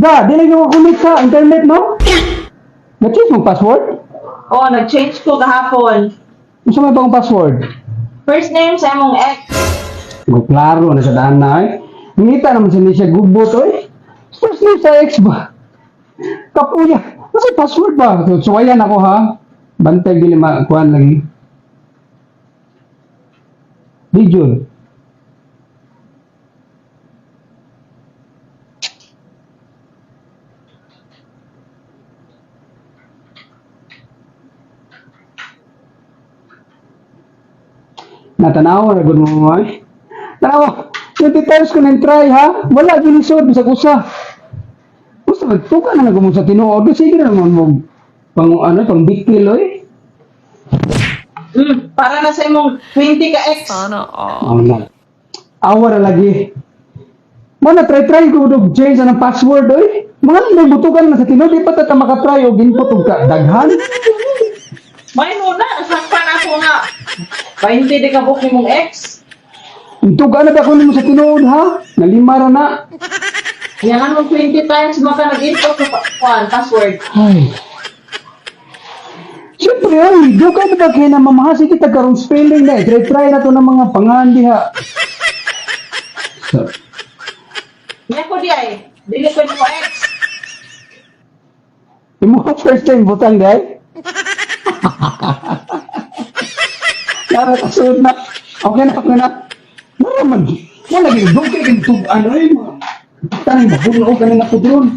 Da, di lang yung connect sa internet, no? Na-change mong password? Oh, nag-change ko gahapon. Unsa may bagong password? First name sa imong ex. May klaro na sa daan na eh. Ngita naman sa siya gubot oy. First name sa ex ba? Kapuya. Kasi password ba? So, suwayan ako ha. Bantay gili makuan lagi. Di jud. Natanaw ra gud mo ay. Tanaw, 20 times ko nang try ha. Wala ginisod bisag usa. Gusto man tuka na lang mo sa tinuod. Sige na naman mo pang ano pang bikil oy. Para na sa imong 20 ka ex. Sana all. Oh, na. Awa na lagi. Mana try try ko og change ang password oy. Mga lang butukan na sa tinuod di pa ta ka makatry og input og ka daghan. May muna, nasakpan ako nga. 20 di ka book imong ex. Tuga na ba ko nimo sa tinuod ha? Nalima ra na. Yan mo 20 times maka nag-input sa kuan password. Ay. Siyempre, ay, do ka na ba kaya na mamahasi kita karong spelling na eh. Try-try na to ng mga pangan diha. So, Niya ko di ay. Dili ko nimo ex. imo first time butang day? Nara kasunod na. Okay na, okay na. Nara man. Wala gini, doon kayo gini, ano eh, mga. Tanay, mabuno ka na na po doon.